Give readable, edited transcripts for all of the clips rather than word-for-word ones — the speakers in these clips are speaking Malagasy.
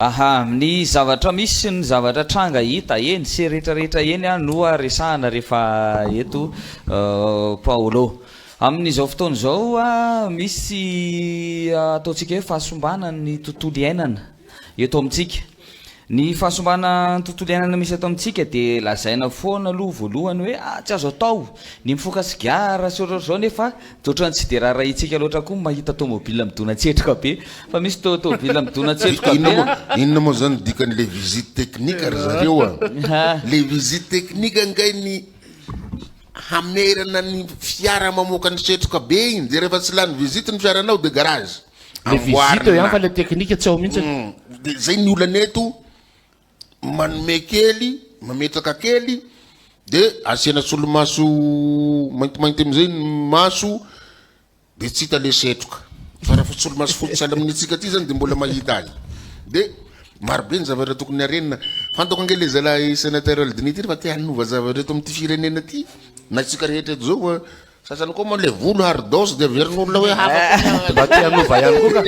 Aha, ny zavatra misy sy ny zavatra tranga hita eny sy rehetra rehetra eny no resahana rehefa eto Paolo. Amin'izao fotoana izao misy ataontsika hoe fahasombana ny tontolo iainana eto amintsika. Ny fahasombana ny tontolo iainana misy eto amintsika dia lazaina foana aloha voalohany hoe ah tsy azo atao ny mifoka sigara sy ohatrohatr'izao nefa dia ohatran'ny tsy dia raharahiantsika loatra koa ny mahita tomobile midona-tsetroka be fa misy to- tomobile midona-tsetroka be Inona moa, inona moa zany dikan'le visite technique ry zareo a? Le visite technique angay ny hamerana ny fiara mamoaka ny setroka be iny, de rehefa tsy lany visite ny fiaranao de garage. Le visite eo ihany fa le teknika tsy ao mihitsy. De zay ny olana eto, manome kely, mametraka kely, de asiana solomaso maintimainty amizay ny maso de tsy hita le setroka. Fa raha solomaso fotsy sahala amin'ny antsika aty zany de mbola mahita azy. De maro be ny zavatra tokony harenina. Fantako ange le zalahy sénateur Aldini ty fa te hanova zavatra eto amin'ity firenena ty, na isika rehetra eto zao fa Sasany koa moa le volo hardos de averin'olona hoe hafa koa. Mba te hanova ihany koa ka.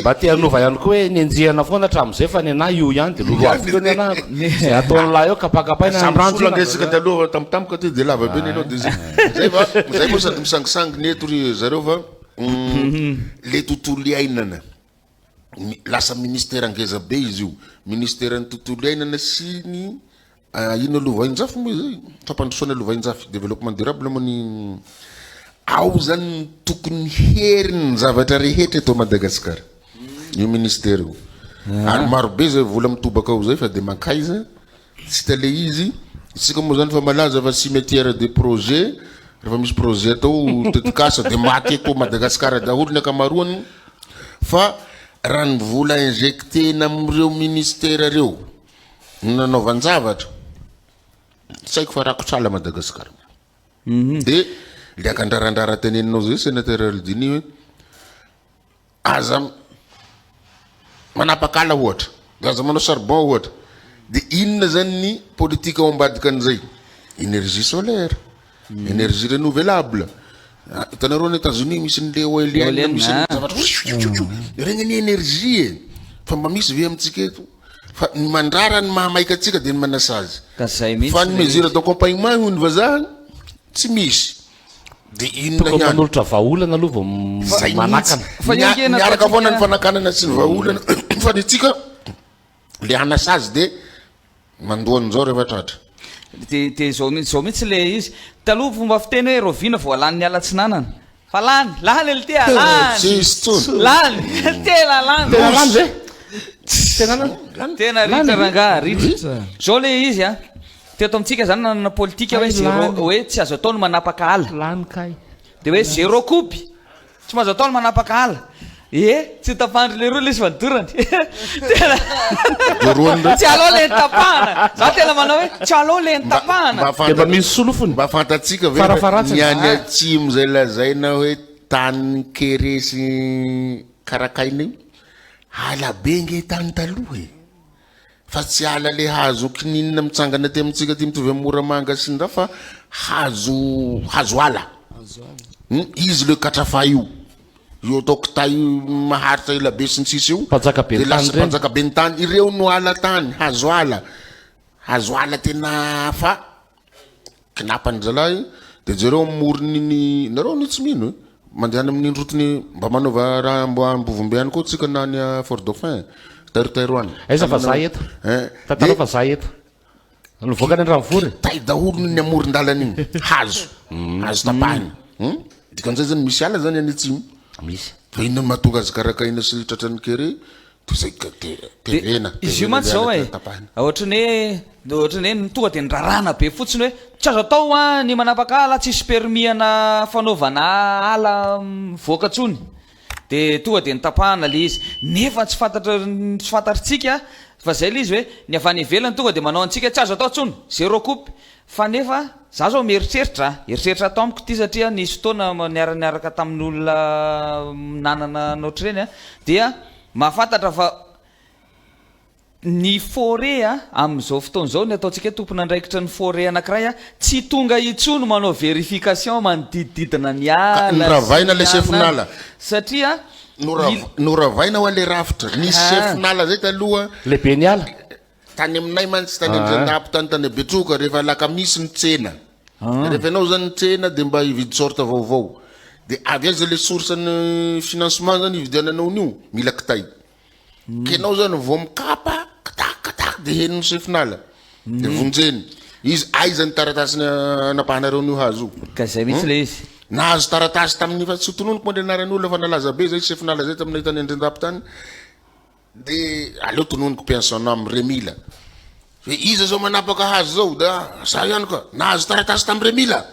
Mba te hanova ihany koa hoe nenjehana foana hatramin'izay fa ny anahy io ihany de lolohaviko eo ny anahako. Zay ataon'lah eo kapakapaina Samy sola ange isika taloha fa tampotampoka aty de lava be ny anao de zay. Zay fa zay moa sady misangisangy ny eto ry zareo fa le tontolo iainana. Lasa ministera ngeza be izy io. Ministeran'ny tontolo iainana sy ny Inona lovainjafy moa izay? Fampandrosoana lovainjafy, développement durable moa ny ao zany ny tokony herin'ny zavatra rehetra eto Madagasikara. Io ministera io. Ary maro be zay vola mitobaka ao zay fa de mankaiza? Tsy hita le izy. Isika moa zany fa malaza fa cimetière de projet. Rehefa misy projet atao tetikasa de maty eto Madagasikara daholo ny ankamaroany. Fa raha ny vola injectena amin'ireo ministera ireo no nanaovan-javatra, tsy haiko fa rakotr'ala Madagasikara. De le akandrarandrara teneninao zay sénateur Aldini hoe aza manapaka ala ohatra, de aza manao charbon ohatra. De inona zany ny politique ao ambadika an'izay? Énergie solaire, énergie renouvelable. Hitanareo any États-Unis misy an'le éolienne, misy an'le zavatra regny anie énergie e. Fa mba misy ve amintsika eto? Fa ny mandrara ny mahamaika antsika dia ny manasazy. Ka zay mihitsy Fa ny le mesure izy. d'accompagnement hoy ny vazaha tsy misy. Dia inona Tokony ihany? manolotra vahaolana aloha vao Zay mihitsy. manakana. Fa io ange Miaraka foana ny nataontsika. fanakanana sy ny vahaolana. Fa ny antsika le hanasazy dia Mandoa an'izao rehefa tratra. De de zao mihitsy zao mihitsy le izy. Taloha fomba fiteny hoe rahoviana vao lany ny ala atsinanana. Fa lany, lany ry tia, lany. Tsisy intsony. Lany, tena lany. Tena lany ve? Tena lany? Tena ritra rangaha, ritra. Zao le izy a. Teto amintsika zany nanana politika hoe zéro hoe tsy azo atao ny manapaka ala. Lany kay. De hoe zéro coupe. Tsy mahazo atao ny manapaka ala. Eh, tsy tapahan-dry leroa lesy fa dorany. Tena Doroany ndray. Tsy alao le tapahana. Za tena manao hoe tsy alao le tapahana. Mba Dia mba misy solofony. Mba fantatsika ve Farafaharatsiny. ny any atsimo izay lazaina hoe tanin'ny kere sy karakaina io? Ala be nge tany taloha e. Fa tsy ala le hazo kininina mitsangana aty amintsika aty mitovy amin'ny moramanga sy ny raha fa hazo hazo ala. Hum, izy le katrafa io. Io atao kitay maharitra ela be sy ny sisa io. Mpanjaka be De ny lasa tany ireny. mpanjaka be ny tany. Ireo no ala tany, hazo ala. Hazo ala tena fa Kinapany zalahy de jereo am moron'iny nareo anie tsy mino e mandehana amin'iny route-ny mba manaova raha mba ambovombe any koa tsika na any fort dauphin tairitairo any Aiza fa za eto. Eh, Tantarao de fa za eto. Nivoaka any Andranovory. Tay daholo ny amoron-dalana iny hazo hazo tapahina hum dikan'izay zany misy ala zany any atsimo Misy. fa inona no mahatonga azy karakaina sy tratran'ny kere De zay ka de terena, Izy io terena mantsy zao le e, ala tapahina. ohatran'ny hoe ohatran'ny hoe tonga dia niraràna be fotsiny hoe tsy azo atao an ny manapaka ala tsisy permis ana fanaovana ala mivoaka intsony. Dia tonga dia notapahana ilay izy. Nefa tsy fantatra tsy fantatritsika fa zay ilay izy hoe ny avy any ivelany tonga dia manao antsika tsy azo atao intsony, zéro coupe. Fa nefa za zao mieritreritra a, eritreritra ato amiko ity satria nisy fotoana niara-niaraka tamin'olona nanana ny ohatr'ireny a, dia mahafantatra fa ny forêt a, amin'izao fotoana izao ny ataontsika hoe tompon'andraikitra ny forêt anankiray a, tsy tonga intsony manao vérification manodidididina ny Ka ala sy noravaina ny ilay anana sefon'ala. satria. Noravaina hoa le rafitra. Nisy chef nala zay taloha. Lehiben'ny ala. Tany aminay mantsy tany Andriandampo tany tany Betroka rehefa alakamisy ny tsena. Rehefa ianao zany ny tsena dia mba hividy sorte vaovao. Dia avy aiza le source ny financement zany hividiananao an'io? Mila kitay. Ka ianao zany vao mikapa kitak kitak dia henon'ny sefon'ala. Dia vonjeny. Izy aiza ny taratasy anapahanareo an'io hazo io? Ka zay mihitsy le izy. Nahazo taratasy tamin'ny fa tsy ho tononiko moa ny anaran'ny olona fa nalaza be zay sefon'ala zay taminay tany Andriandampo tany. De aleo tononiko paix en son âme Remila. Hoe iza zao manapaka hazo zao? Da za ihany ka. Nahazo taratasy tam Remila.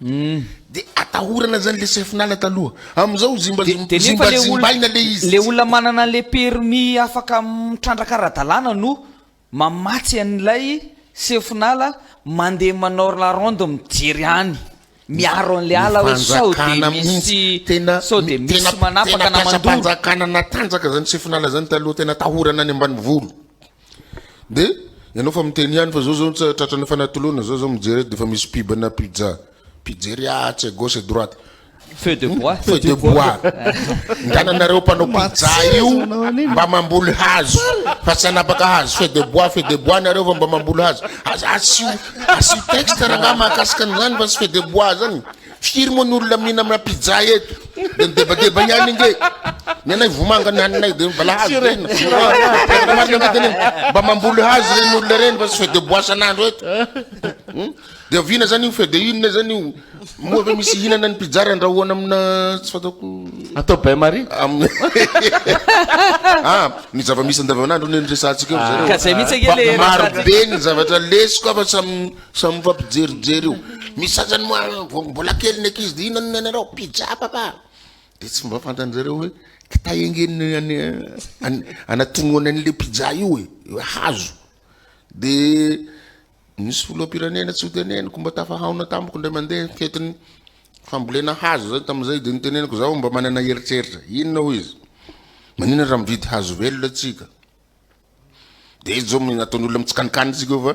Hmm? De atahorana zany le sefon'ala taloha. Amizao zimba De de nefa le olona zimbazimbaina le izy. le olona manana an'le permis afaka mitrandraka ara-dalàna no mamatsy an'ilay sefon'ala mandeha manao la ronde mijery any. Miaro an'ilay ala hoe sao dia misy sao dia misy manapaka na mandoro. Tena mpiasam-panjakana natanjaka zany sefon'ala zany taloha, tena atahorana any ambanivolo. De ianao fa miteny ihany fa zao zao tratran'ny fanatoloana, zao zao mijery eto de efa misy pub na pizza, pizzeria atsy à gauche à droite. Feu de bois. Feu de bois. Ndana nareo mpanao pizza io mba mamboly hazo fa tsy hanapaka hazo. Feu de bois, feu de bois nareo fa mba mamboly hazo. Aza asio asio texte rangaha mahakasika an'izany fa tsy feu de bois zany. Firy moa ny olona mihinana pizza eto? De midebadeba ihany ange. Ny anay vomanga ny haninay de balahazo reny. Mba mamboly hazo reny olona reny fa tsy feu de bois san'andro eto. De oviana zany io feu de inona zany io? Moa ve misy hihinana ny pizza raha andrahoana amina tsy fantako. Atao bain marie. Amin'ny Ah, ny zava-misy andavanandro anie no resahantsika eo ry zareo. Ka zay mihitsy ange le Fa maro resahantsika. be ny zavatra lesoka fa samy samy mifampijerijery eo. Misy sasany moa vao mbola kely ny ankizy de inona no anareo? Pizza papa. De tsy mba fantan-dry zareo hoe kitay ange ny any anatonoana an'le pizza io e, hazo. De Nisy filoham-pirenena tsy hoteneniko mba tafahaona tamiko indray mandeha fetin'ny fambolena hazo zay tamin'izay dia noteneniko zaho mba manana eritreritra inona hoy izy maninona raha mividy hazo velona tsika dia izy zao nataon'ny olona mitsikanikany tsika eo fa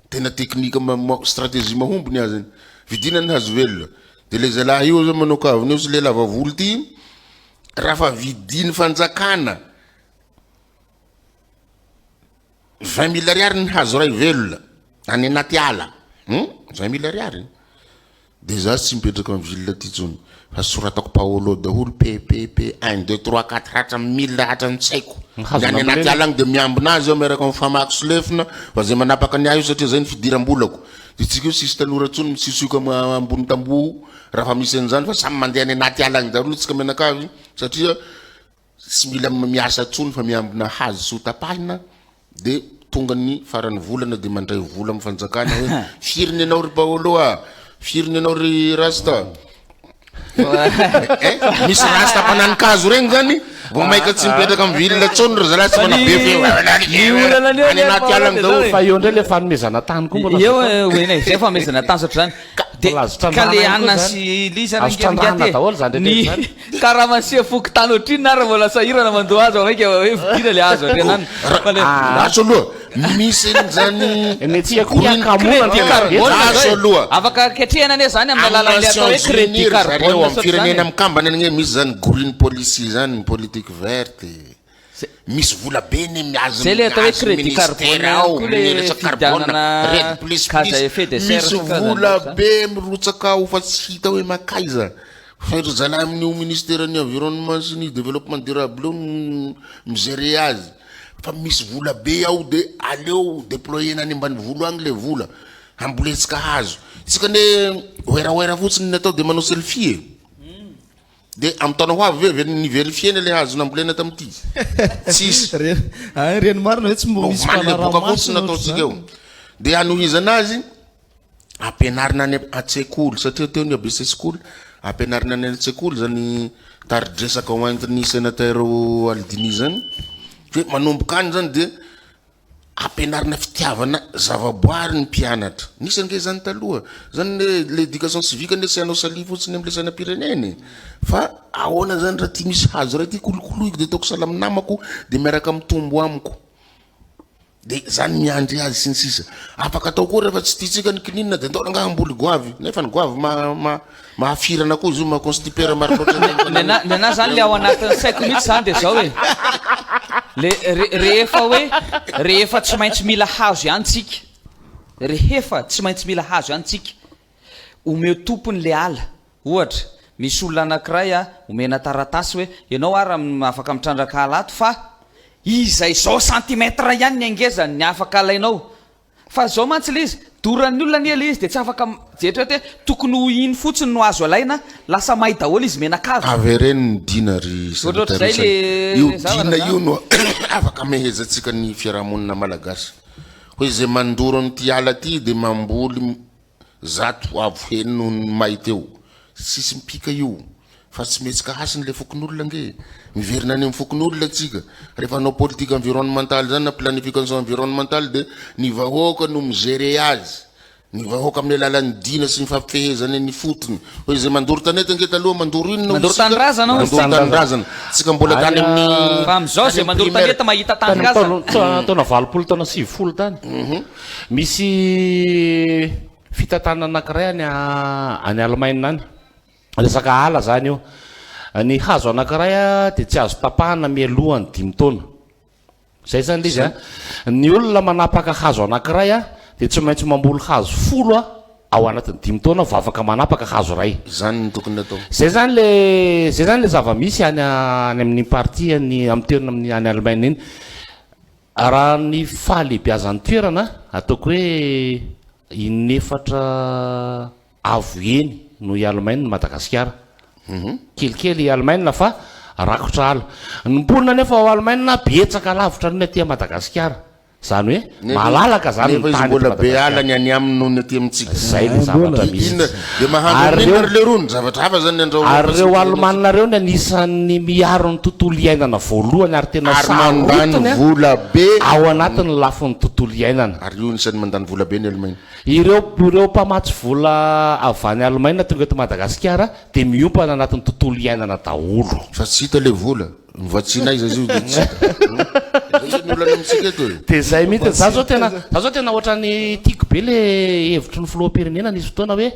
tena teknika stratégie mahomby ny azy iny vidina ny hazo velona dia le zalahy io zao manao kavina io sy le lava volo ty raha fa vidin'ny fanjakana 20 mille ariary ny hazo iray velona any anaty ala hum 20 mille ariary de za tsy mipetraka am ville aty tsony fa soratako paolo daholo p p p un deux trois quatre hatramy mille hatrany tsy haiko Ny hazo de any anaty nambolena. ala agny de miambina azy aho miaraka am famaky sy lefona fa zay manapaka ny ahy io satria zay ny fidiram-bolako de tsika io tsisy tanora tsony misiosioka am ambony tamboho raha fa misy an'izany fa samy mandeha any anaty ala agny daholo tsika mianakavy satria Tsy mila miasa tsony fa miambina hazo tsy ho tapahina de tonga ny faran'ny volana de mandray vola amin'ny fanjakana hoe firy ny anao ry Paolo a, firy ny anao ry Rasta. Eh, misy rasta mpananin-kazo regny zany vao maika tsy mipetraka amin'ny ville tsony ry zalahy tsy manabe feo. Ny olana an'io Any anaty ala any daholo. Fa eo indray le fanomezana tany koa mbola Eo eh, eny e, zay fanomezana tany satria zany. De Mbola azo ka le trandrahana ihany Anna koa sy zany. Lisa Azo ry nge trandrahana ry daholo zany ny rehetra zany. karama sefo fokontany ohatrinona ary mbola sahirana mandoa azy vao mainka hoe vidina le hazo andriana any. Fa le Ratsy aloha, misy an'izany Ny antsika koa green hakamoana crédit tena carbone betsaka. Ratsy zao e. aloha. Afaka ketrehina anie zany amin'ny Amin'ny alalan'le atao hoe Nations crédit Unies ry zareo, carbone amin'ny sy ohatr'izany firenena e. mikambana anie misy zany green policy zany, ny politique verte. Misy vola be ny miazo Zay le atao hoe miazo crédit ministère carbone ao, koa ny le resaka carbone, fividianana red plus gaz à plus. effet de serre Misy sy karazany vola zany. be mirotsaka ao fa tsy hita hoe makaiza. Fa ry zalahy amin'io ministeran'ny environnement sy ny développement durable io no mi-gérer azy. Fa misy vola be ao de aleo déployer-na any ambanivolo agny le vola hambolentsika hazo. Tsika anie werawera fotsiny ny atao de manao selfie e. De amin'ny taona ho avy ve ve ni-verifier-na le hazo nambolena tamin'ity? Tsisy. Reny, ay reny marina ve tsy mbo misy Omaly le boka mpanara-maso fotsiny na nataontsika eo. ohatr'izany? De hanohizana azy, ampianarina any an-tsekoly, satria teo ny ABC school, ampianarina any an-tsekoly zany tari-dresaka ho entin'ny sénateur Aldini zany, hoe manomboka any zany de Ampianarina fitiavana zavaboary ny mpianatra. Nisy ange izany taloha. Zany le l'éducation civique anie tsy hanao salut fotsiny amle sainam-pirenena e. Fa ahoana zany raha ty misy hazo iray ty kolokoloiko de ataoko sahala amin'ny namako de miaraka mitombo amiko. De zany miandry azy sy ny sisa. Afaka atao koa rehefa tsy tiantsika ny kininina de ndao rangaha hamboly goavy. Nefa ny goavy ma ma mahafirana koa izy io, maha constiper maro loatra ny Ny anah ny anah zany le ao anatin'ny saiko mihitsy zany de zao e, le re rehefa hoe rehefa tsy maintsy mila hazo ihany tsika, rehefa tsy maintsy mila hazo ihany tsika, omeo tompony le ala, ohatra, misy olona anakiray a, omena taratasy hoe ianao ara afaka mitrandraka ala ato fa Izay zao centimètre ihany ny angezany ny afaka alainao. Fa zao mantsy le izy, doran'ny olona anie le izy de tsy afaka jeritrereto hoe tokony ho iny fotsiny no azo alaina, lasa may daholo izy menakavy. Avereno ny dina ry Ohatrohatr'izay Senateur le Io le zavatra dina zany. io no afaka amehezantsika ny fiarahamonina malagasy. Hoe izay mandoro an'ity ala ity dia mamboly 100 avo heny noho ny may teo. Tsisy mipika io. Fa tsy mihetsika hasiny le fokonolona ange e. Miverina any amin'ny fokonolona tsika. Rehefa hanao politique environnementale zany na planification environnementale de ny vahoaka no mi-gerer azy. Ny vahoaka amin'ny alalan'ny dina sy ny fampifehezana eny ifotony. Hoe izay mandoro tanety ange taloha mandoro inona hoy Mandoro isika? tanindrazana hoy. Mandoro tanindrazana. Tsika mbola tany amin'ny Fa amin'izao tany izay amin'ny mandoro primaire. tanety mahita Tany amin'ny tanindrazana. taona taona 80 taona 90 tany. Misy fitantanana anankiray any any Allemagne any. Resaka ala zany io. Ny hazo anankiray dia tsy azo tapahana mialohan'ny dimy taona. Zay zany le izy a. Ny olona manapaka hazo anankiray dia tsy maintsy mamboly hazo folo ao anatin'ny dimy taona vao afaka manapaka hazo iray. Zany no tokony atao. Zay zany le zay zany le zava-misy any any amin'ny partie any amin'ny toerana amin'ny any Allemagne iny. Raha ny fahalehibiazan'ny toerana, ataoko hoe in'efatra avo heny noho i Alemaina Madagasikara. Kelikely i Alemaina fa rakotra ala. Ny mponina anefa ao Alemaina betsaka lavitra noho ny aty Madagasikara. Izany hoe malalaka izany ny Nefa izy tany eto mbola be Madagasikara. ala ny any aminy noho ny aty amintsika. Izay ilay zavatra misy. Inona dia mahandro Ary amin'inona ireo ry leroa? Ny zavatra hafa izany ny andrahoana Ary fa tsy ireo ny firenena. Alemana ireo no anisan'ny miaro ny tontolo iainana voalohany ary tena Ary mandany sarotiny vola be. ao anatin'ny lafiny tontolo iainana. Ary io anisan'ny mandany vola be ny Alemaina. Ireo ireo mpamatsy vola avy any Alemaina tonga eto Madagasikara dia miompana anatin'ny tontolo iainana daholo. Fa tsy hita ilay vola. Novatsiana aiza izy io dia tsy hita. Zay zany ny olana amintsika eto e. Dia zay mihitsy, za zao tena, za zao tena ohatran'ny tiako be le hevitry ny filoham-pirenena nisy fotoana hoe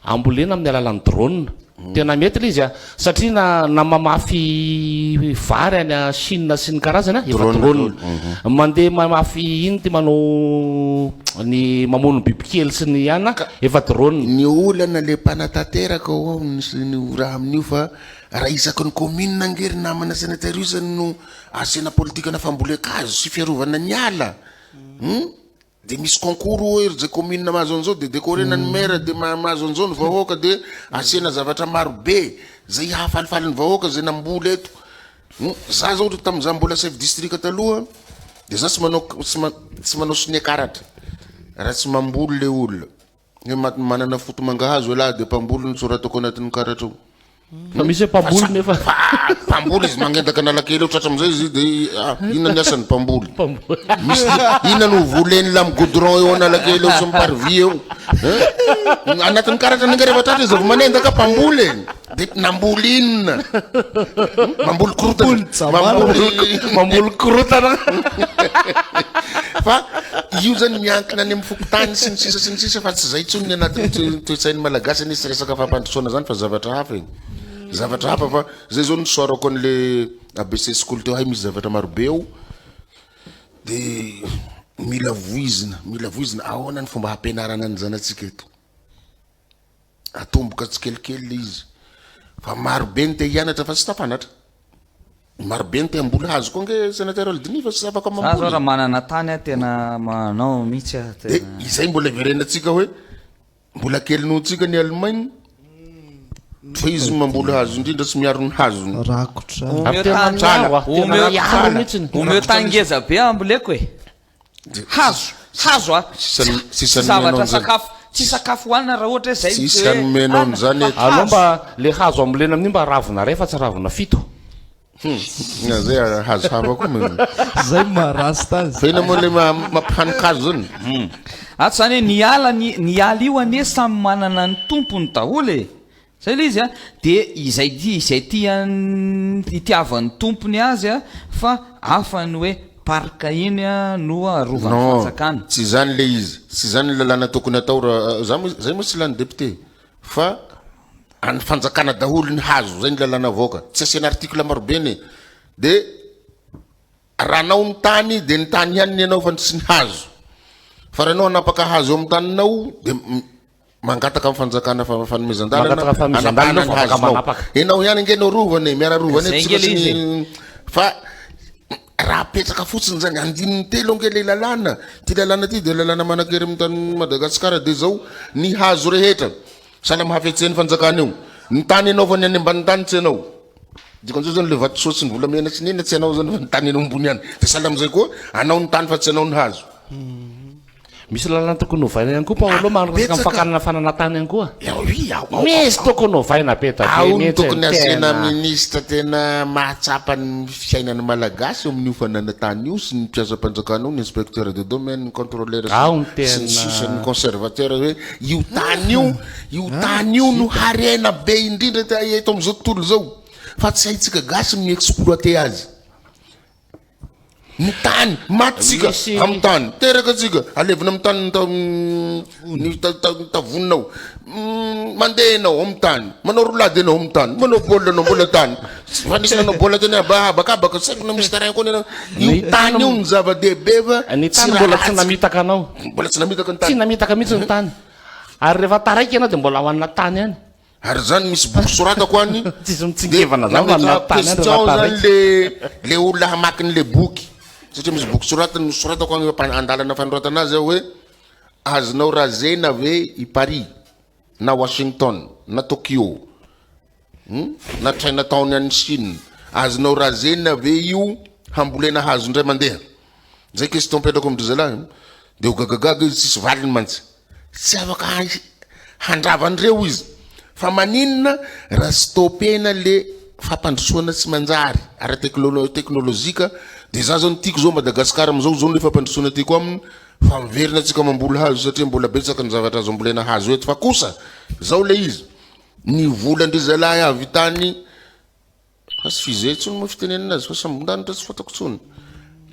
ambolena amin'ny alalan'ny drone. Tena mety le izy a, satria na na mamafy vary any Chine sy ny karazany a, efa Drone drone. daholo. Mandeha mamafy ino ty manao ny mamono bibikely sy ny ana, efa drone. Ny olana le mpanatanteraka ao ny ny raha amin'io fa Raha isaky ny commune ange ry namana sénateur isany no asiana politikana fambolen-kazo sy fiarovana ny ala hum de misy concours hoe ry zay commune mahazo an'izao de decorena ny maire de mahazo an'izao ny vahoaka de asiana zavatra maro be zay hahafalifaly ny vahoaka zay namboly eto hum za zao tamin'izaho mbola chef district taloha de za tsy manao tsy manao sonia karatra raha tsy mamboly le olona. Hoe manana foto mangahazo ialahy dia mpamboly no soratako anatin'ny karatra ao. Fa misy hoe mpamboly nefa. Fa mpamboly izy magnendaka Analakely eo tratra amizay izy dia ah, inona ny asany mpamboly. Misy inona no voleny lamy goudron eo Analakely eo sy ny parvis eo. Hein? Anatin'ny karatra ny rehefa tratra izy vao manendaka mpamboly e. Dia namboly inona? Mamboly korotana. Mamboly mamboly korotana. Fa io zany miankina any amin'ny fokontany sy ny sisa sy ny sisa fa tsy zay intsony ny anatin'ny toe-tsain'ny Malagasy anie tsy resaka fampandrosoana zany fa zavatra hafa e. Zavatra hafa fa zay zao nisoarako an'le ABC school teo hay misy zavatra marobe ao de mila voizina, mila voizina ahoana ny fomba hampianarana ny zanatsika eto. Atomboka tsikelikely le izy fa maro be ny te hianatra fa tsy tafanatra. Maro be ny te hamboly hazo koa ange Sénateur Aldini fa tsy afaka Za zao mamboly. raha manana tany aho tena manao mihitsy aho De tena. izay mbola iverenantsika hoe mbola kely noho antsika ny Allemagne fa izy mamboly hazo indrindra sy miaro ny hazony. Rakotra. Omeo Tena tany miaro ah, tena omeo miaro mihitsiny. omeo tany ngeza be amboleko e. Hazo, hazo a! Tsy zavatra sakafo, tsy sakafo hohanina raha ohatra hoe zay no Tsisy hanome anao an'izany eto. Aleo mba le hazo ambolena amin'io mba ravina iray fa tsy ravina fito. Hum, zay hazo hafa koa men. Zay maha rasta azy. Fa inona moa le mampihanin-kazo zany? Hum. Ato zany hoe ny ala ny ny ala io anie samy manana ny tompony daholo e. Zay le izy a, de izay izay tian itiavan'ny tompony azy a, fa hafa ny hoe. parc iny no arovan'ny Non, fanjakana. tsy izany le izy, tsy izany ny lalàna tokony atao raha, za moa, zay moa tsy lany député fa an'ny fanjakana daholo ny hazo, zay ny lalàna avoaka, tsy asiana article marobe anie, de raha anao ny tany de ny tany ihany ny anao fa tsy ny hazo, fa raha anao hanapaka hazo eo amin'ny taninao de Mangataka amin'ny fanjakana fanomezan-dalana Mangataka fanomezan-dalana hanapahana ny vao afaka hazonao. manapaka. Enao ihany ange no arovana e, miara-arovana Zay eto ange tsika le sy izy e. ny fa raha apetraka fotsiny zany andininy telo ange le lalàna. Ty lalàna ty de lalàna manan-kery amin'ny tanin'i Madagasikara de zao ny hazo rehetra sahala amin'ny hafetsen'ny fanjakana io. Ny tany anaovany any ambany tany tsy anao. Dikan'izao zany le vatosoa sy ny volamena sy ny inona tsy anao zany fa ny tany eny ambony ihany. De sahala amin'izay koa anao ny tany fa tsy anao ny hazo. Misy lalana tokony hovaina ihany koa Paolo manosika amin'ny Betsaka. fakana fananantany ihany koa. Ya oui, ao, ao, Misy ao. tokony hovaina be da be Ao no mihitsy tokony asiana tena. ministra tena mahatsapa ny fiainan'ny Malagasy eo amin'io fananantany io sy ny mpiasam-panjakana io, ny inspecteur de domaine, ny contrôleur sy Ao ny sy ny sisa, ny tena. conservateur hoe io tany io, io tany io no harena be indrindra eto amin'izao tontolo izao fa tsy haintsika gasy ny mi-exploiter azy. Ny tany, maty tsika Misy- amin'ny tany, teraka tsika, alevina amin'ny tany ny ta- ny ta- ta- ny tavoninao. Mandeha ianao amin'ny tany, manao roulade ianao amin'ny tany, manao baolina ianao mbola tany. Tsy fa nisy nanao baolina teny haba- habakabaka, tsy haiko na misy terrain koa ny anao. Io Ny tany tany io ny zava-dehibe fa Ny tsy tany mbola tsy ratsy. namitaka anao. Mbola tsy namitaka ny Tsy tany. namitaka mihitsy ny tany. Ary rehefa taraiky ianao dia mbola hohanina tany ihany. Ary zany misy boky soratako any Tsisy de mitsingevana zany fa nametrahako tany any question rehefa zany taraiky. le le olona hamaky an'le boky satria misy boky soratany nosoratako any ampa- andalana fanoratana azy aho hoe azonao razena ve i Paris na Washington na Tokyo hum na Chinatown any Chine azonao razena ve io hambolena hazo indray mandeha zay question apetrako amin-dry zalahy de ho gagagaga izy tsisy valiny mantsy Tsy afaka handrava an'ireo izy. Fa maninona raha stopena le fampandrosoana tsy manjary ara teknolojika de za zao ny tiako zao Madagascar amizao zao le fampandrosoana tiako aminy fa miverina tsika mamboly hazo satria mbola betsaka ny zavatra azo ambolena hazo eto fa kosa zao le izy ny volan-dry zalahy avy tany Fa tsy fusée intsony moa fitenenana azy fa sambon-danitra tsy fantako intsony.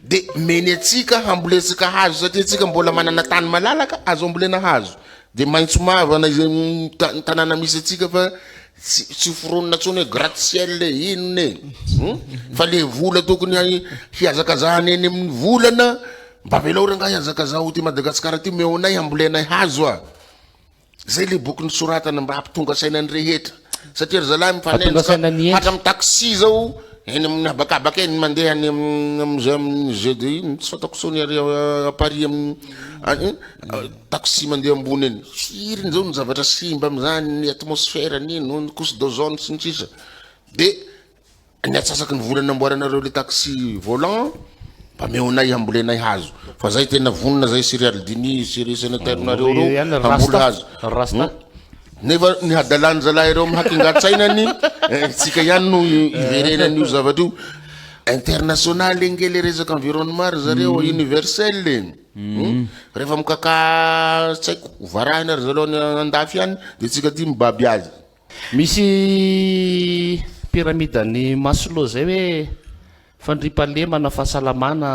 De meny antsika hambolentsika hazo satria antsika mbola manana tany malalaka azo ambolena hazo. De maitso mavana izay ny tanàna misy antsika fa tsy tsy foronina intsony hoe gratte ciel e, inona e. Hum? Fa le vola tokony hihazakazahana eny amin'ny volana mba avelao rangahy hihazakazaho ty Madagasikara ty omeo anay hambolenay hazo a. Zay le boky nosoratana mba hampitonga saina ny rehetra satria ry zalahy Hahatonga mifanenjika saina ny hendry. hatramin'ny taxi zao eny amin'ny habakabaka eny mandeha any amin'ny amin'izay amin'ny GD iny tsy fantako intsony ary à Paris amin'ny any taxi mandeha ambony eny firy zao ny zavatra simba amin'izany ny atmosphère ny ino ny couche d'ozone sy ny sisa de Ny atsasaky ny vola namboaranareo le taxi volant mba omeo anay hambolenay hazo fa zay tena vonona zay sy ry Aldini sy ry senateur nareo reo hamboly hazo nefa ny hadalany zalahy reo am hakingatsainany tsika ihany no iverenan'io zavatra io international nge le resaka environnement ry zareo universel e rehefa mikaka tsy haiko varahina ry zareo any andafy any de tsika aty mibaby azy. Misy pyramide an'i Maslow zay hoe fandriampahalemana, fahasalamana,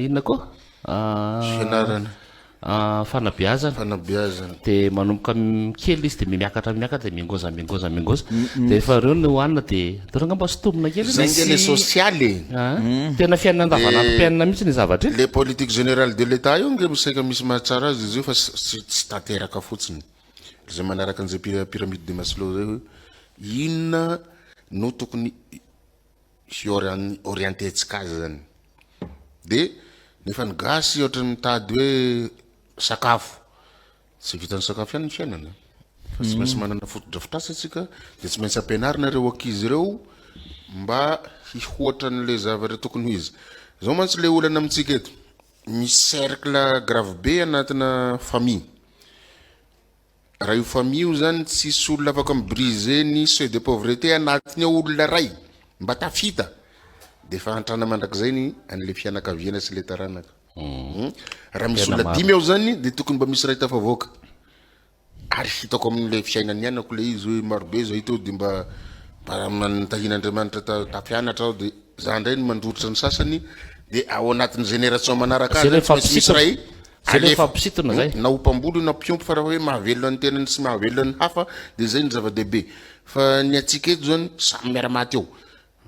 inona koa? Fianarana. Fanabeazana. Fanabeazana. Dia manomboka kely izy dia miakatra miakatra dia miangoza miangoza miangoza. Dia rehefa ireo no hohanina dia hitanareo angamba sintomina kely Zay nge le social e. Tena fiainana andavanandrom-piainana mihitsy io zavatra io. Le politique générale de l'Etat io nge saika misy mahatsara azy izy io fa tsy tanteraka fotsiny. Izay manaraka an'izay pyramide de Maslow zay hoe inona no tokony hi-orienter-ntsika azy zany. De nefa ny gasy ohatran'ny mitady hoe sakafo, tsy vitan'ny sakafo ihany ny fiainana fa tsy maintsy manana fotodrafitrasa tsika de tsy maintsy ampianarina ireo ankizy ireo mba hihoatra an'le zavatra tokony ho izy. Zao mantsy le olana amintsika eto, misy cercle grave be anatina famille. Raha io famille io zany tsisy olona afaka mi briser ny seuil de pauvreté anatiny ao olona ray mba tafita de fahantrana mandrakizay ny an'le fianakaviana sy le taranaka. Raha misy olona dimy ao zany de tokony mba misy ray tafavoaka. Ary hitako amin'le fiainana niainako le izy hoe marobe zay teo de mba mba nitahian'Andriamanitra tafianatra aho de za ndray no mandroritra ny sasany. De ao anatin'ny génération manaraka Zay azy le tsy maintsy misy mifampisintona. ray Zay le alefa. mifampisintona zay. Na ho mpamboly io na mpiompy fa raha hoe mahavelona ny tenany sy mahavelona ny hafa de zay no zava-dehibe. Fa ny antsika eto zany samy miara-maty eo.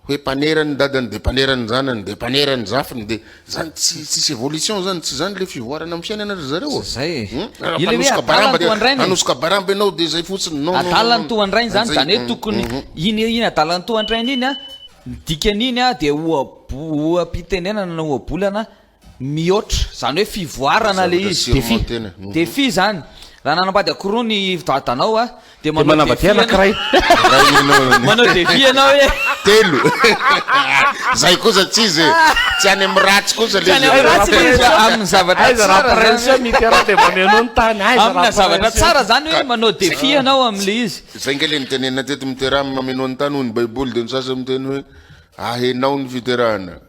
Hoe mpanera ny dadany de mpanera ny zanany de mpanera ny zafiny de zany tsy tsisy évolution zany, tsy zany le fivoarana amin'ny fiainana ry zareo a. Zay e. Hum, raha Io le hoe mpanosoka adala baramba ny de tohandrainy e. hanosoka baramba ianao de zay fotsiny, non non non Adala ny non. tohandrainy zany, Zay, zany hoe hum, tokony hum. iny iny adala ny tohandrainy iny a, ny dikan'iny a de oha-bo- oha-pitenenana na ohabolana mihoatra, zany hoe fivoarana le Zavatra izy. Défi. surmonter-na. Hum. Défi zany. Raha nanambady akoho roa ny dadanao a, de De manao manambady défi ianao. anankiray. Ray ianao. Manao défi ianao hoe. Telo. Zay kosa tsy izy e. Tsy any amin'ny ratsy kosa le Tsy any izy. amin'ny ratsy le izy fa amin'ny zavatra Aiza raha tsara prince zany. Mitterrand de mameno ny tany. Aiza Amina raha zavatra prince. tsara zany hoe manao défi ianao amin'le izy. Zay nge le nitenenina teto miteraha mameno ny tany hoy ny baiboly de ny sasany miteny hoe ahenao ny fiterahana.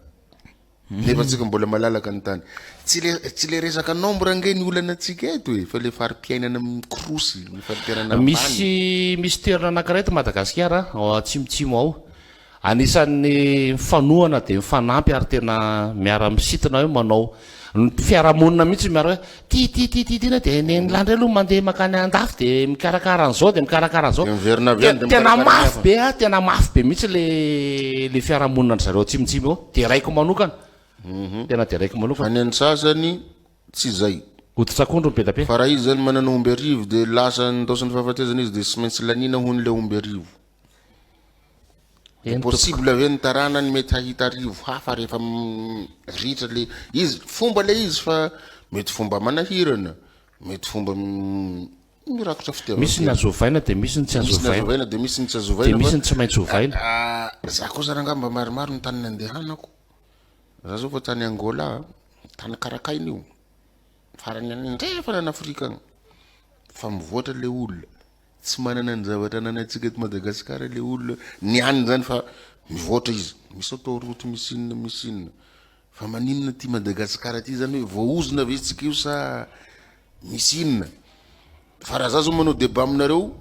Nefa tsika mbola malalaka ny tany. Tsy le tsy le resaka nombre nge ny olana antsika eto e, fa le fari-piainana mikorosy, ny fari-piainana ambany. Misy misy toerana anankiray eto Madagasikara ao atsimotsimo ao, anisan'ny mifanohana dia mifanampy ary tena miara-misintona hoe manao ny fiarahamonina mihitsy miara hoe ty ty ty ty ty na dia ny lahy indray aloha mandeha mankany andafy dia mikarakara an'izao dia mikarakara an'izao. Dia miverina avy any dia Tena mikarakara ny mafy hafa. be a, tena mafy be mihitsy le le fiarahamonina an-dry zareo atsimotsimo ao. Deraiko manokana. Tena deraiko Fa manokana. ny an'ny sasany tsy zay. Hoditr'akondro ny be dia be. Fa raha izy zany manana omby arivo dia lasa nindaosin'ny fahafatesana izy dia tsy maintsy laniana hono le omby arivo. Eny tompoko. Possible ve ny taranany mety hahita arivo hafa rehefa ritra le izy? Fomba le izy fa mety fomba manahirana, mety fomba mirakotra Misy ny fitiavan-tena. azo ovaina dia misy ny tsy azo Misy ny azo ovaina. ovaina dia misy ny tsy azo Dia ovaina misy fa ny tsy maintsy ovaina. za kosa rangaha mba maromaro ny tany nandehanako. Za zao fa tany Angola, tany karakaina io, farany any andrefana any Afrika agny, fa mivoatra le olona. Tsy manana ny zavatra ananantsika eto Madagasikara le olona, ny any zany fa mivoatra izy, misy autoroute, misy inona misy inona, fa maninona ty Madagasikara ty zany hoe voaozona ve tsika io sa misy inona? Fa raha za zao manao debat aminareo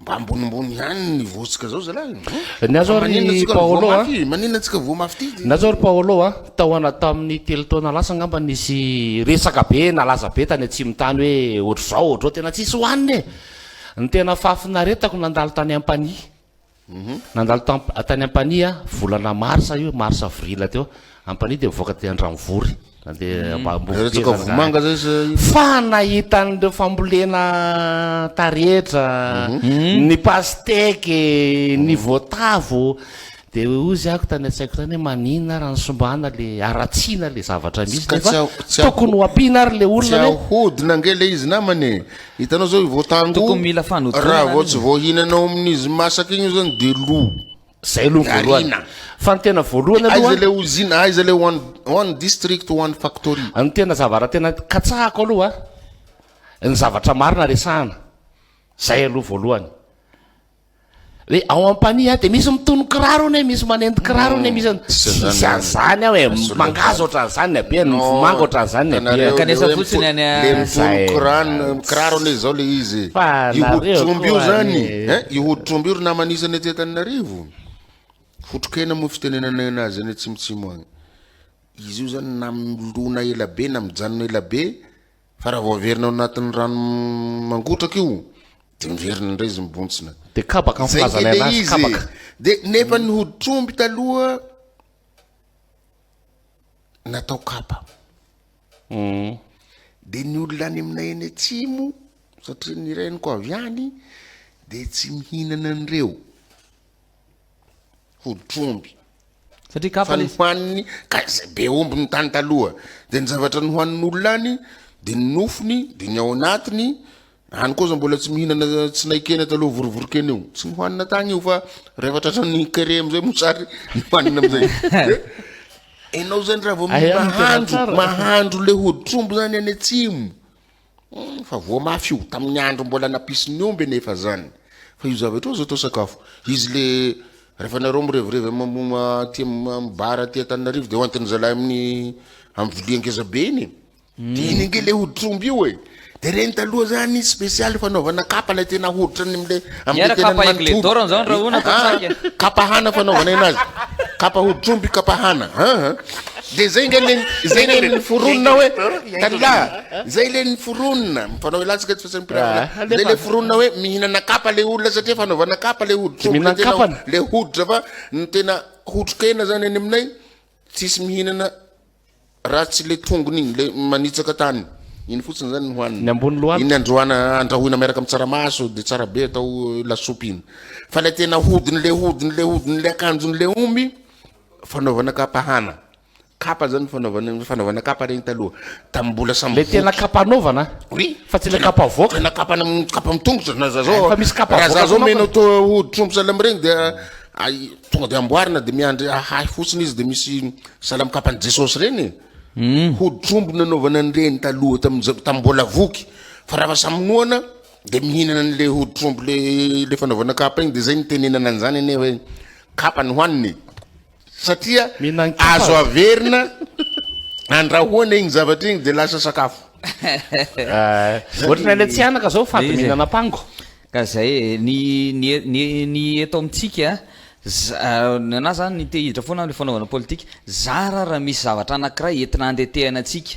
mba ambonimbony ihany ny niveau tsika zao zalahy e. Ny azo Fa maninona ary tsika no voa Paolo a. mafy, maninona tsika voa mafy ty? Ny azo ary Paolo a, tao ana tamin'ny telo taona lasa angamba nisy resaka be nalaza be tany atsimo tany hoe ohatr'izao ohatr'izao tena tsisy hohanina e. Ny tena fahafinaretako nandalo tany Ampanihy. Nandalo tam tany Ampanihy aho, volana marsa io, mars avril teo. Ampanihy dia mivoaka aty Andranovory. Nandeha Ambovombe Resaka zany zahay. vomanga zay sa inona? Fa nahita an'ireo fambolena taretra, ny pasteky, ny voatavo, dia hozy ako tany an-tsaiko tany hoe maninona ary ansombana le haratsiana le zavatra misy Ka nefa tsy aho- tsy tokony ho ampiana ary le Tsy olona hoe ahodina ange le izy namana e. Hitanao zao io voatango Tokony mila fanodinana raha vao aloha. tsy voahinanao amin'izy masaka igny io zany de lo. Zay aloha ny voalohany. Arina. Fa ny tena voalohany Aiza aloha, le usine, aiza le one one district one factory. ny tena zavatra tena katsahako aloha, ny zavatra marina resahana. Zay aloha voalohany. Hoe ao Ampanihy dia misy mitono kiraro anie, misy manendy kiraro anie, misy an- Tsisy tsisy an'izany ao e, mangahazo ohatran'izany ny habehany, Non, vomanga ohatran'izany ny habehany. hitanareo, Kanefa le hoe fotsiny any a- le mitono Zay. kirano, kiraro anie zao le izy e. Fa Io nareo hoditr'omby io koa zany, anie. hein, io hoditr'omby io ry namana isany aty Antananarivo. Fotrokena moa fitenenanay anazy any atsimotsimo agny. Izy io zany na milona ela be na mijanona ela be, fa raha vao averina ao anatin'ny rano mangotraka io, de miverina indray izy mibontsina. De kabaka ny Zay nge filazanay le anazy, izy e. kabaka. De nefa ny hoditr'omby taloha natao kapa. De ny olona any aminay any atsimo, satria ny reniko avy any, de tsy mihinana an'ireo hoditr'omby. Satria kapa Fa le izy. nohaniny, ka zay be omby ny tany taloha, de ny zavatra nohanin'olona any, de ny nofony, de ny ao anatiny, any koa za mbola tsy mihinana tsinaikena taloha vorivorikena io, tsy nohanina tagny io fa rehefa tratran'ny kere amizay mosary nohanina amizay. De enao zany raha vao Ay, any no tena mahandro, tsara. mahandro le hoditr'omby zany any atsimo, Fa voa mafy io, tamin'ny andro mbola nampisy ny omby anefa zany. Fa io zavatra io azo atao sakafo. Izy le rehefa nareo mirevirevy am aty am bar aty Antananarivo de hoentin'ny zalahy amin'ny am vilia ngeza be iny e. De iny ange le hoditr'omby io e. De reny taloha zany spécial fanaovana kapa le tena hoditra ny amle amle Miara tena kapa aigle manontolo. d'or zao ny rahona atao Ah, saika. kapa hana fanaovana anazy. Kapa hoditr'omby, kapa hana. Aa. De zay nge le, zay le niforonina hoe, tadilahy, zay le niforonina, mifanao elantsika eto fa tsy mipirafy. Ah, Zay le foronina hoe mihinana kapa le olona satria fanaovana kapa le hoditr'omby le tena Mihinan-kapana. le hoditra fa ny tena hotro-kena zany any aminay tsisy mihinana Raha tsy le tongony iny le manitsaka tany iny fotsiny zany no hohanina. Ny ambony lohalika. Iny androana andrahoina miaraka amin'ny tsaramaso de tsara be atao lasopy iny. Fa le tena hodiny le hodiny le hodiny le akanjony le omby fanaovana kapa hana. Kapa zany fanaovana fanaovana kapa regny taloha. Tamin'ny mbola samy Le tena voky. kapa anaovana Oui. fa tsy le kapa avoaka. Tena kapa kapa mitongotra na za zao. Fa misy kapa Raha za avoaka zao foana omena to hoditr'omby sahala amin'ireny dia Ay, tonga de amboarina de miandry ahahy fotsiny izy de misy sahala amin'ny kapan'i Jesosy ireny e. Hmm. Hoditr'omby nanaovana an'ireny taloha tamin'ny tamin'ny mbola voky. Fa raha samy noana de mihinana an'le hoditr'omby le le fanaovana kapa iny de zay nitenenana an'izany anie hoe kapa no hohanina e. Satria Mihinan-kapa. azo averina andrahoana iny zavatra iny de lasa sakafo. Eh, Ohatran'ny any Antsihanaka zao fady Ilay izy e. mihinana pango. Ka zay e, ny ny ny ny eto amintsika, za ny anah zany ny te hiditra foana amle fanaovana politika, zara raha misy zavatra anakiray entina handetehana antsika,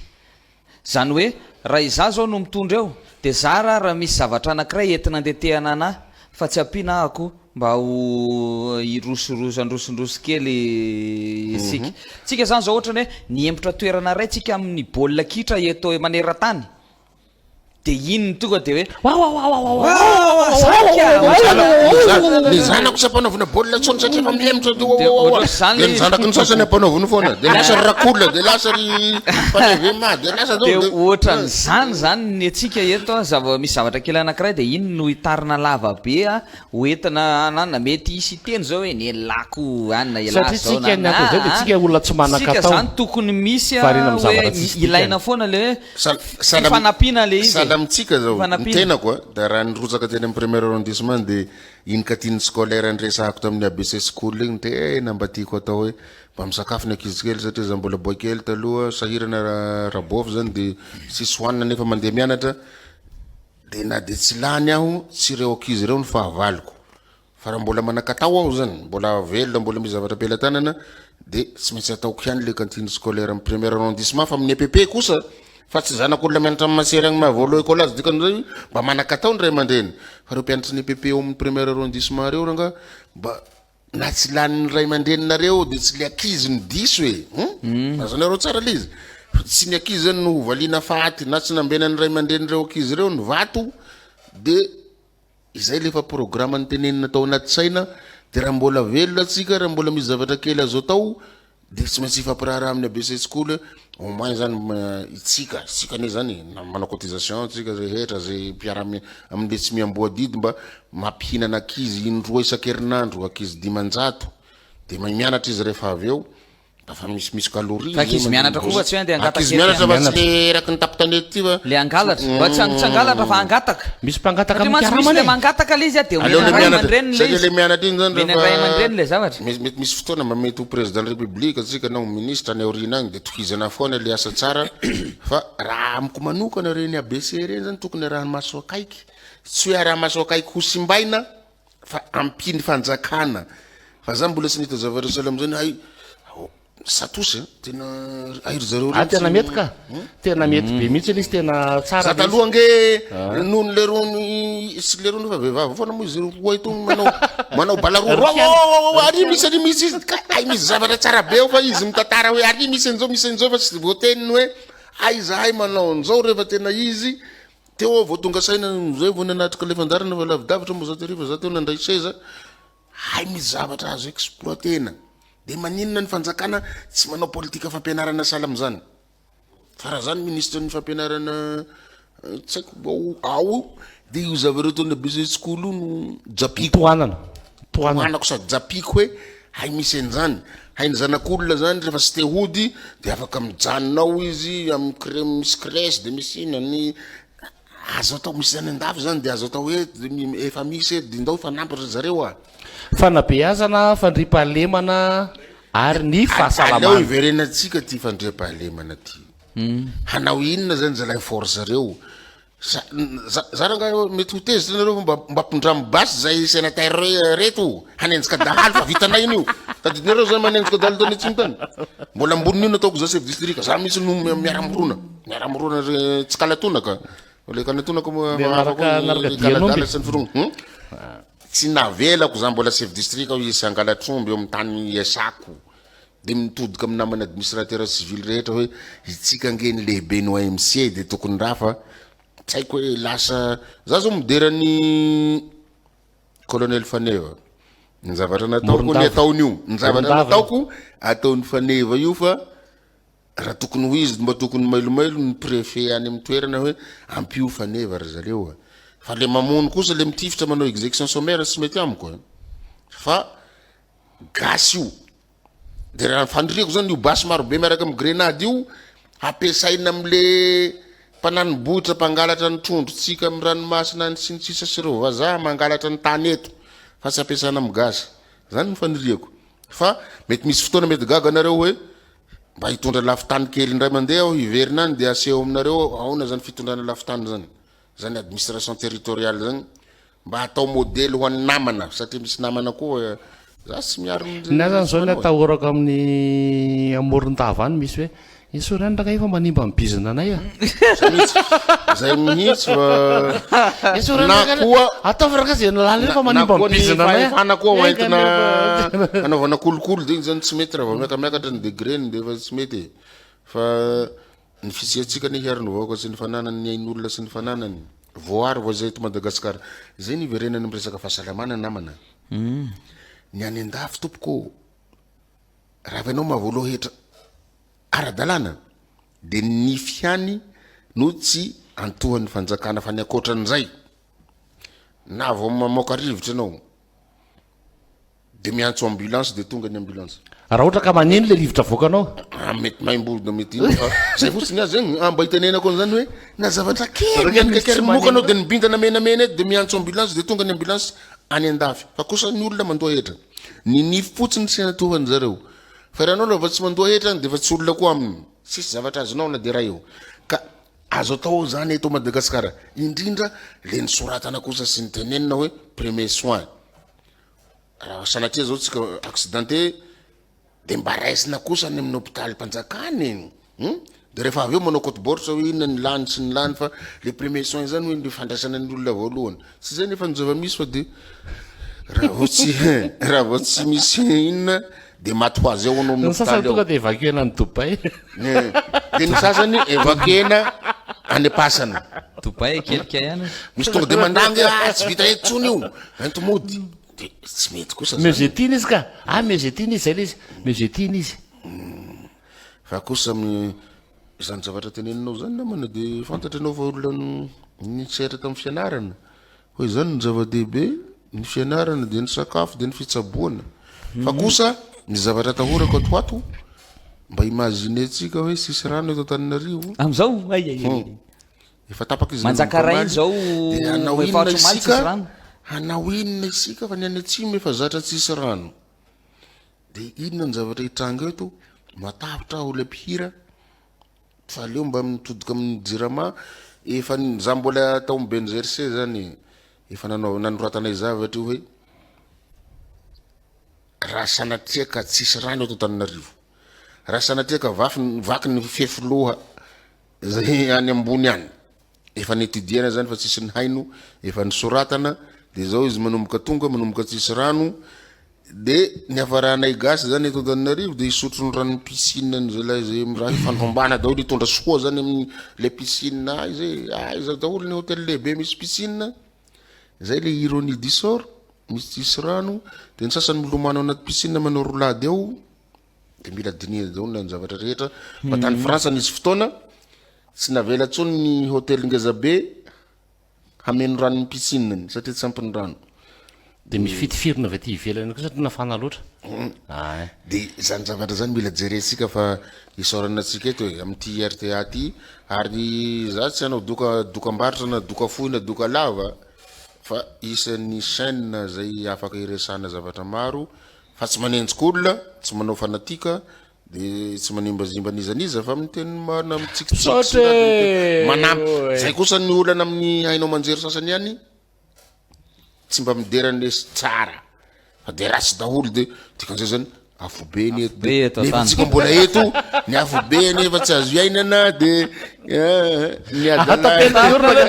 zany hoe raha izaho zao no mitondra eo de zara raha misy zavatra anakiray entina handetehana anah fa tsy ampiana ahako mba ho hirosoroso handrosondroso kely isika. Tsika zany zao ohatrany hoe niembotra toerana iray tsika amin'ny baolina kitra eto maneran-tany, Dia iny no tonga dia hoe Ny zanako tsy ampanaovina baolina intsony satria efa mihemotra dia Dia ny zanaky ny sasany ampanaoviny foana. Dia lasa ry Rakola, dia lasa ry Fanevema, dia lasa Dia ohatran'izany izany ny antsika eto an, zava misy zavatra kely anankiray dia iny no hitarina lava be an, ho entina ananona, mety hisy hiteny izao hoe nenilako anona elah Satria zao tsika na ny antony izay dia tsika olona tsy Tsika manan-katao. izany tokony misy Variana amin'ny hoe zavatra tsisy dikany. ilaina foana ilay hoe Fifanampiana le izy e. Sahala amintsika zao, ny Fifanampiana. tenako a, da raha nirotsaka teny amin'ny premier arrondissement dia iny cantine scolaire niresahako tamin'ny ABC school iny tena mba tiako atao hoe mba misakafo ny ankizy kely satria za mbola boay kely taloha, sahirana rabôfy zany dia tsisy hohanina nefa mandeha mianatra, dia na dia tsy lany aho tsy ireo ankizy ireo no fahavaloko. Fa raha mbola manan-katao aho zany, mbola velona, mbola misy zavatra am-pelatanana de tsy maintsy ataoko ihany le cantine scolaire amin'ny premier arrondissement fa amin'ny EPP kosa fa tsy zanak'olona mianatra amin'ny masera agny Mahavolo écolage dikan'izay mba manan-katao ny ray aman-dreny fa ireo mpianatry ny EPP ao amin'ny premier arrondissement reo rangah mba na tsy lanin'ny ray aman-dreninareo de tsy le ankizy no diso e hum azonareo tsara le izy tsy ny ankizy zany no hovaliana faty na tsy nambenan'ny ray aman-drenin'ireo ankizy ireo ny vato de Izay le efa programa notenenina tao anaty saina de raha mbola velona tsika raha mbola misy zavatra kely azo atao de tsy maintsy hifampiraharaha amin'ny ABC school hoe au moins zany itsika isika anie zany e na manao cotisation tsika rehetra zay mpiara amin'le tsy miamboho adidy mba mampihinana ankizy indroa isan-kerinandro ankizy 500 de mianatra izy rehefa avy eo Mba fa misy misy calorie. Fa ankizy mianatra koa fa tsy hoe andeha hangataka Ankizy ery mianatra fa an. tsy le eraky ny tampon-tanety ity fa. Le hangalatra. Mba tsy tsy hangalatra fa hangataka. Misy mpangataka Satria mantsy misy mikarama le anie. mangataka le izy a dia Aleo omena le ray mianatra. aman-dreniny le Satria izy. le mianatra iny zany Omena ray rehefa aman-dreny le zavatra. mety mety misy fotoana mba mety ho président république tsika na ho ministre any aoriana agny de tohizana foana le asa tsara fa raha amiko manokana reny ABC reny zany tokony araha-maso akaiky. Tsy hoe araha-maso akaiky ho simbaina Fa ampiany fanjakana. Fa za mbola tsy nahita zavatra sahala amizany hay satosy a tena hay ry zareo Ah tena mety ka. Tena mety be mihitsy ilay izy tena tsara. Za taloha ange noho ny lerony sy lerony fa vehivavy foana moa izy roa itony manao manao balaroro ary misy ary misy izy ka hay misy zavatra tsara be ao fa izy mitantara hoe ary misy an'izao misy an'izao fa tsy voateniny hoe hay zahay manao an'izao rehefa tena izy Teo aho vao tonga saina zay vao nanatrika ilay fandaharana fa lavidavitra moa za tery fa za teo nandray seza, hay misy zavatra azo exploiter-na, de maninona ny fanjakana tsy manao politika fampianarana sahala amin'izany? Fa raha za ny ministre ny fampianarana tsy haiko ao io de io zavatra ataon'ny ABC school io no japiko. Tohanana. Tohanana. Tohanako sady japiko hoe hay misy an'izany, hay ny zanak'olona zany rehefa tsy te hody de afaka mijanona ao izy amin'ny crème misy crèche de misy inona ny azo atao misy any andafy zany de azo atao eto de efa misy eto de ndao hifanampy ry zareo a. Fanabeazana, fandriampahalemana ary ny Aleo fahasalamana. hiverenantsika ty fandriampahalemana ty. Hanao inona zany zalahy force reo? Za za rangahy mety ho tezitra nareo fa mba mba ampindramo basy zay sénateur reto hanenjika dahalo fa vitanay iny io. Tadidinareo zay manenjika dahalo tany atsimo tany? Mbola ambonin'io nataoko za chef district, za mihitsy no miara-mirona, miara-mirona ry tsy kalatonaka, le kalatonaka moa hafa koa ny kaladala sy ny firongony. Hum? Tsy navelako za mbola chef district aho hisy hangalatr'omby eo amin'ny tany iasako. Dia mitodika amin'ny namana administrateur civil rehetra hoe itsika ange ny lehiben'ny OMC dia tokony raha fa tsy haiko hoe lasa za zao midera ny colonel Faneva ny zavatra nataoko ny ataony io ny zavatra nataoko ataon'ny Faneva io fa raha tokony ho izy mba tokony mailomailo ny préfet any amin'ny toerana hoe ampio Faneva ry zareo a fa le mamono kosa le mitifitra manao exécution sommaire tsy mety amiko a fa Gasy io. De raha ny faniriako zany io basy marobe miaraka amin'ny grenady io hampiasaina amle mpananibohitra mpangalatra ny trondrontsika amin'ny ranomasina any sy ny sisa sy ireo vazaha mangalatra ny tany eto fa tsy ampiasana amin'ny gasy. Zany no faniriako. Fa mety misy fotoana mety gaga nareo hoe mba hitondra lafin-tany kely indray mandeha aho hiverina any de aseho aminareo ahoana zany fitondrana lafin-tany zany. Zany administration territoriale zany. Mba atao modely ho an'ny namana satria misy namana koa za tsy miaro ny Ny ahy zany zao ny atahorako amin'ny Morondava any misy hoe esory any rangahy fa manimba ny bizina anay a. Zay mihitsy, zay mihitsy fa Esory any na rangahy, koa ataovy rangahy zay lalana eo fa na manimba koa ny ny bizina anay a. fahefana koa Enga hoentina anie fa hanaovana kolikoly de iny zany tsy mety raha vao miakamiakatra ny degré-ny de efa tsy mety e. Fa Ny fisiantsika anie hiaro ny vahoaka sy ny fananany, ny ain'olona sy ny fananany. Voaaro vao izay eto Madagasikara. Izay no iverenana amin'ny resaka fahasalamana namana. Ny any an-dafy tompoko ô, raha avy ianao mahavoaloha hetra ara-dalàna dia ny nify ihany no tsy antohan'ny fanjakana fa ny ankoatran'izay na vao mamoaka rivotra ianao, De miantso ambulance de tonga ny ambulance. Raha ohatra ka maneno le rivotra avoakanao. Ah mety maimbo na mety inona fa zay fotsiny azy zegny ah mba itenenako an'izany hoe na zavatra kely mianika kely moka anao de mibintana menamena eto de miantso ambulance de tonga ny ambulance any andafy fa kosa ny olona mandoa hetra ny nify fotsiny tsy anatohan'ny zareo fa raha anao raha vao tsy mandoa hetra any de efa tsy olona koa aminy tsisy zavatra azonao na de ray eo ka azo atao zany eto Madagasikara indrindra le nisoratana kosa sy nitenenina hoe premier soin Raha sanatria zao tsika accidenté de mba raisina kosa any amin'ny hôpitalim-panjakana e. Hum? De rehefa avy eo manao compte baoritra hoe inona ny lany sy ny lany fa le premier soin zany hoe le fandraisana ny olona voalohany. Tsy zay nefa ny zava-misy fa de raha vao tsy raha vao tsy misy inona de maty ho azy ao anao amin'ny Ny sasany hôpitaly ao. tonga de évacuena any Dubaï. De ny sasany évacuena any am-pasana. Dubaï kelika ihany. Misy tonga de mandanga hoe ah tsy vita eto tsony io, ento mody. De tsy mety kosa zany. Meuze tiana izy ka. Ah meuze tiana izy zay le izy. Meuze tiana izy. Fa kosa amin'ny izany zavatra teneninao zany namana de fantatra ianao fa olona nisehatra tamin'ny fianarana. Hoe izany no zava-dehibe, ny fianarana dia ny sakafo dia ny fitsaboana. Fa kosa ny zavatra atahorako ato ho ato, mba imaginer-tsika hoe tsisy rano eto Antananarivo. Amizao? Ay ay ay. Efa tapaka izy Manjaka nanomboka ray omaly. izao Dia hanao efa inona ohatry omaly isika? tsisy rano. Hanao inona isika fa ny any atsimo efa zatra tsisy rano. Dia inona ny zavatra hitranga eto? Matahotra aho ilay mpihira fa aleo mba mitodika amin'ny jirama. Efa za mbola tao amin'ny BNGRC zany efa nanao nanoratanay zavatra io hoe raha sanatria ka tsisy rano eto Antananarivo, raha sanatria ka vafy vaky ny fefiloha Zay any ambony any efa ni-etudier-na zany fa tsisy nihaino, efa nisoratana, de zao izy manomboka tonga, manomboka tsisy rano, de ny hafaranay gasy zany eto Antananarivo de hisotro ny ranon'ny piscine ny zalahy zay raha hifandrombahana daholo hitondra soa zany amin'ny le piscine aiza e, aiza daholo ny hotel lehibe misy piscine, zay le ironie du sort, misy tsisy rano, de ny sasany milomano anaty piscine manao roulade ao, de mila dinihina daholo ny zavatra rehetra fa tany Frantsa nisy fotoana tsy navela tsony ny hôtel ngeza be hameno rano ny piscine-ny satria tsy ampy ny rano. De misy fitifirina avy aty ivelany koa satria nafana loatra. Ay. De zany zavatra zany mila jerentsika fa isaorana antsika eto e amin'ity RTA ty ary za tsy hanao doka dokam-barotra na doka fohy na doka lava fa isan'ny chaîne zay afaka iresahana zavatra maro Fa tsy manenjika olona, tsy manao fanatika, De tsy manimbazimba n'iza n'iza fa miteny ny marina mitsikitsiky sy Misaotra e! manampy. Zay kosa ny olana amin'ny haino aman-jery sasany ihany, tsy mba midera ny lesy tsara fa de ratsy daholo de dikan'izay zany afobe ny eto Afobe eto nefa an-tany. tsika mbola eto ny afobe nefa tsy azo iainana de eh, ny adala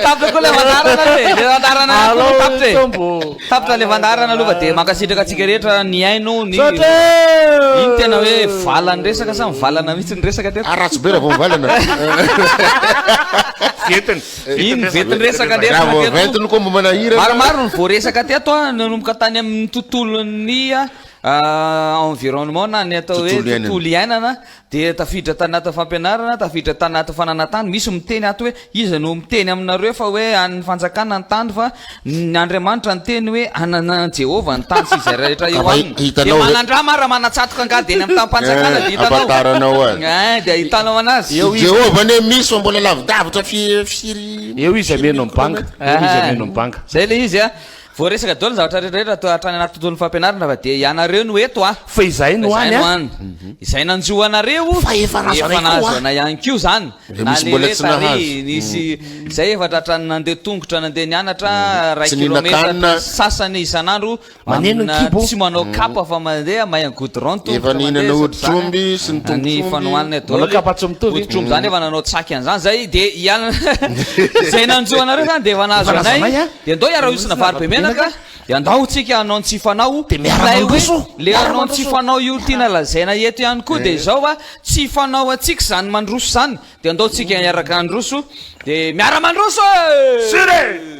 Tapitra koa le fandaharana aloha e. Le fandaharana Alao tapitra e. tombo. Tapitra le fandaharana aloha fa de mankasitraka antsika rehetra nihaino ny Misaotra e! Iny tena hoe valan'ny resaka sa mivalana mihitsy ny resaka teto? Ah, ratsy be raha vao mivalana. Ventiny. Iny ventin'ny resaka Raha vao teto. ventiny koa mba manahirana. Maromaro ny voaresaka teto a, nanomboka tany amin'ny tontolon'ny environnement na ny atao hoe Tontolo iainana. tontolo iainana dia tafiditra tanaty fampianarana, tafiditra tanaty fananantany. Misy miteny ato hoe iza no miteny aminareo fa hoe an'ny fanjakana ny tany fa ny Andriamanitra niteny hoe anana Jehovah ny tany sy izay rehetra eo Ka fa aminy. Dia hitanao ve- manandrama raha manatsatoka angady eny amin'ny tanim-panjakana dia Eh, hitanao. ampatarana-o azy. Eh, dia hitanao anazy. Eo izy. Jehovah anie misy fa mbola lavidavitra fi- firy Eo izy ameno ny banga. Eo izy ameno ny banga. Zay le izy a. Voaresaka daholo ny zavatra rehetra rehetra toa hatrany anaty tontolon'ny fampianarana fa dia ianareo no eto a. Fa izahay no Fa any izahay no a. any. Izay nanjo anareo Fa efa nahazo efa anay koa. nahazo anay ihany koa izany. Dia Na misy le mbola hoe tsy tary nahazo. nisy izay efa tratran'ny nandeha tongotra nandeha nianatra iray Tsy kilometatra nihinan-kanina. sasany isan'andro Maneno ny amina kibo. tsy manao kapa fa mandeha may en goudron Efa tongotra nihinana mandeha hoditr'omby sy ny ny tongotr'omby. fanohanana daholo. Manao kapa tsy mitovy. Hoditr'omby zany efa nanao tsaky an'izany zay dia ian izay nanjo anareo zany dia efa nahazo Efa nahazo anay. anay, a. Dia andao hiara-hiosona vary be menaka, dia andao tsika hanao ny tsy fanao, Dia miara ilay hoe mandroso, le miara hanao ny tsy mandroso. fanao io tiana lazaina eto ihany koa dia izao a, tsy fanao antsika izany mandroso izany, dia andao tsika hiaraka handroso, dia miara mandroso e! Sire!